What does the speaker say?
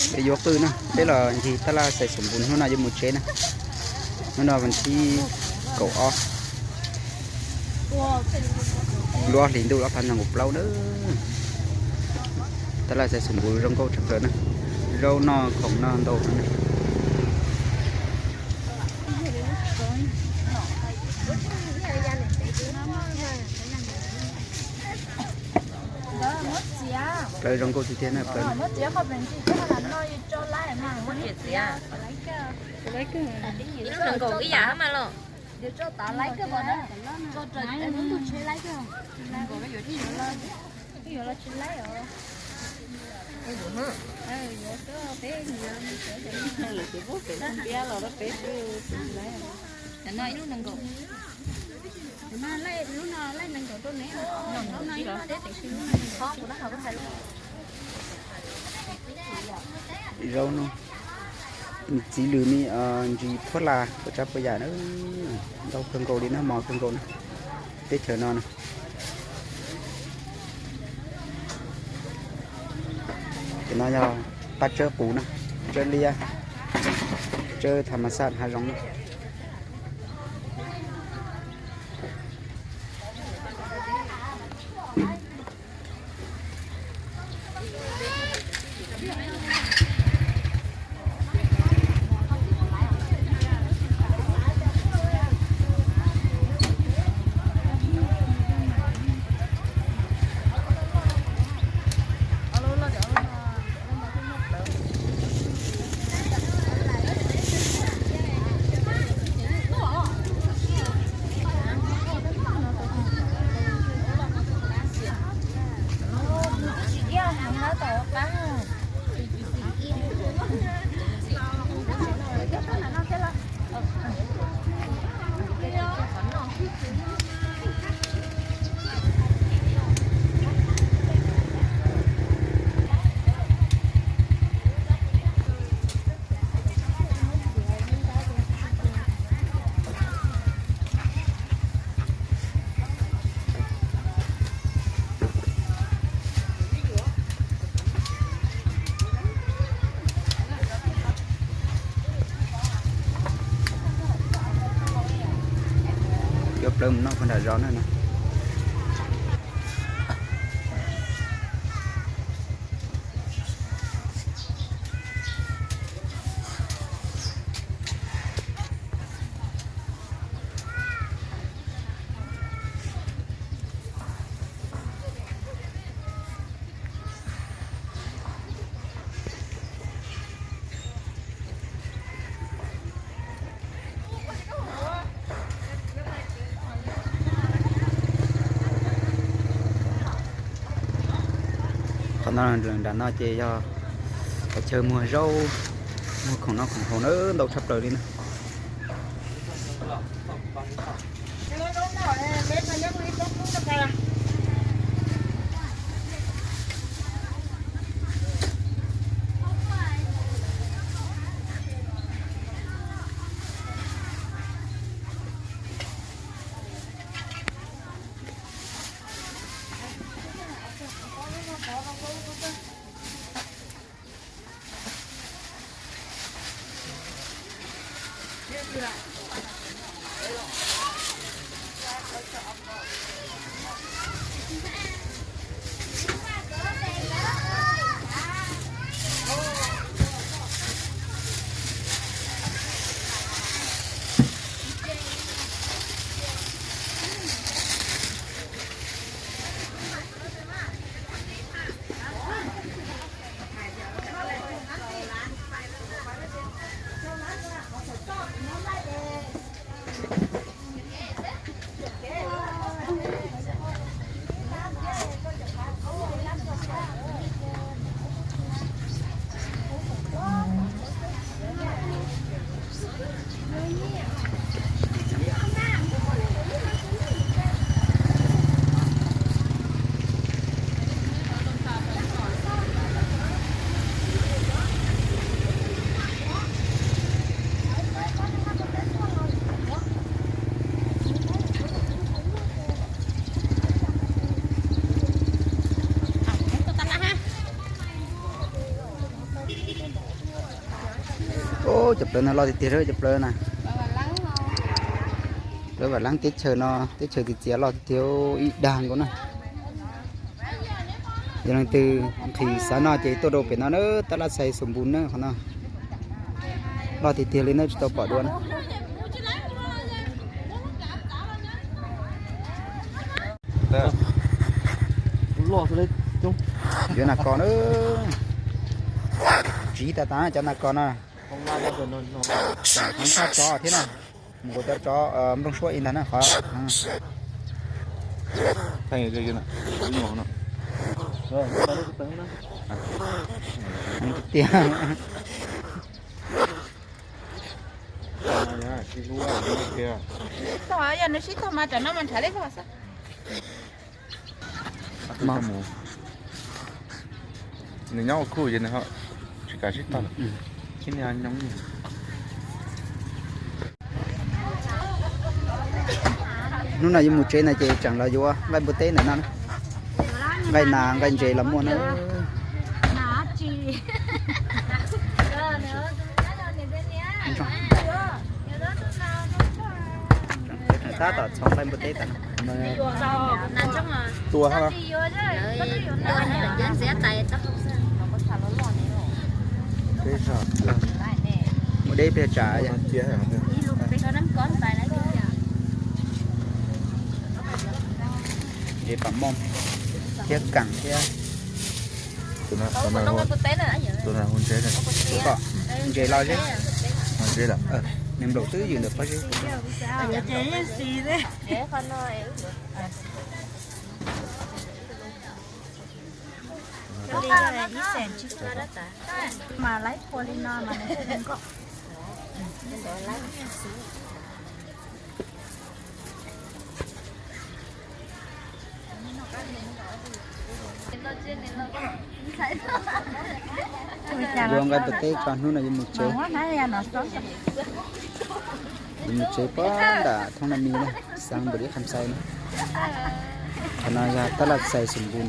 Peb yuav qwj na, peb los ncig tab laj Xais Xoom Npus, hnub no yuav mus tsev na. Hnub no vas thib kaum ob, lub ob hlis ntuj ob phav nees nkaum plaub na. Tab laj Xais Xoom Npus zoo nkauj tshaj plaws na, zaub noj khoom noj ntau heev na. Plaws zoo nkauj tiag tiag na plaws. Zaub no, me txiv lws me ntsis phuab las puas tsav puas yam na, ntau kawg nkaus li na, mos kawg nkaus na, teb chaws no na. Cov no yog paj tsawb qus na, tsawb liab, tsawb tham mas xaj hav zoov na. Yuav plawv mus noj puag nram zos na no. Qhov no, nram no ces yog qhov chaw muag zaub, muag khoom noj khoom haus na, ntau tshaj plaws li na. Cov plawv no loj tiag tiag, cov plawv na. Plawv Vam Leeb teb chaws no, teb chaws txias txias loj tiag tiag, ib dag nkaus na. Yog leej twg nqhis xav noj ces tuaj rau pem no na, Tab Laj Xais Xus Npus na, qhov no loj tiag tiag li na, tsis tau pom dua na. Yuav nas kos na. Tsiv tas tas cov nas kos na. Tseem tshaj tsov thiab na. Mus kuv cov tsov nplooj suab ib ntag na qhov. Tiag. Yog nws sib tog mas tsam no mas nrhav li xwb. Nws nyob ua kuj ces nws ho tsis kav sib tog lawm. Ib niag nyob. Hnub no yuav mus tsev no ces tseem los yuav nqaij npua teb ntawm no. Nqaij nas nqaij ntses los muaj na. Tab tom txhoov nqaij npua teb tas. Tua hab. Ua deb pes tsam. Deb pam mom thiab kam thiab. Tus no hu ntses, ntses los zeb. Nws nplaum twb ywm ntawm pob zeb. Yuav nqaij npua teb tso, hnub no yuav mus tsev. Yuav mus tsev pog nram Thoob Naj Mis na, xeev Npus Lis Kham Xais na. Qhov no yog Tab Laj Xais Xus Npus.